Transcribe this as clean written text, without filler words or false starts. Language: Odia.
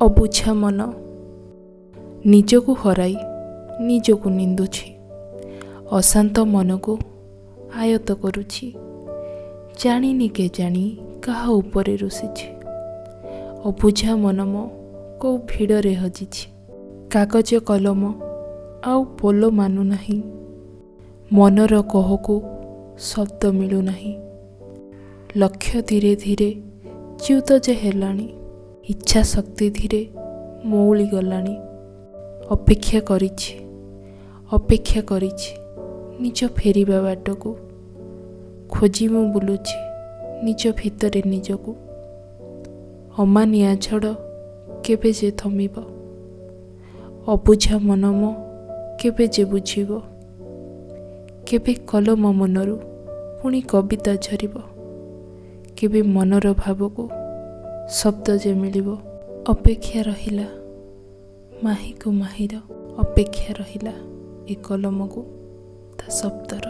ଅବୁଝା ମନ ନିଜକୁ ହରାଇ ନିଜକୁ ନିନ୍ଦୁଛି, ଅଶାନ୍ତ ମନକୁ ଆୟତ କରୁଛି। ଜାଣିନି କେଜାଣି କାହା ଉପରେ ରୁଷିଛି। ଅବୁଝା ମନ ମୋ କେଉଁ ଭିଡ଼ରେ ହଜିଛି। କାଗଜ କଲମ ଆଉ ବୋଲ ମାନୁନାହିଁ, ମନର କୋହକୁ ଶବ୍ଦ ମିଳୁନାହିଁ। ଲକ୍ଷ୍ୟ ଧୀରେ ଧୀରେ ଚ୍ୟୁତ ଯେ ହେଲାଣି, ଇଚ୍ଛା ଶକ୍ତି ଧୀରେ ମଉଳି ଗଲାଣି। ଅପେକ୍ଷା କରିଛି, ଅପେକ୍ଷା କରିଛି ନିଜ ଫେରିବା ବାଟକୁ। ଖୋଜି ମୁଁ ବୁଲୁଛି ନିଜ ଭିତରେ ନିଜକୁ। ଅମାନିଆ ଝଡ଼ କେବେ ଯେ ଥମିବ, ଅବୁଝା ମନ ମୋ କେବେ ଯେ ବୁଝିବ। କେବେ କଲମ ମନରୁ ପୁଣି କବିତା ଝରିବ, କେବେ ମନର ଭାବକୁ ଶବ୍ଦ ଯେ ମିଳିବ। ଅପେକ୍ଷା ରହିଲା ମାହିକୁ ମାହିର, ଅପେକ୍ଷା ରହିଲା ଏ କଲମକୁ ତା ଶବ୍ଦର।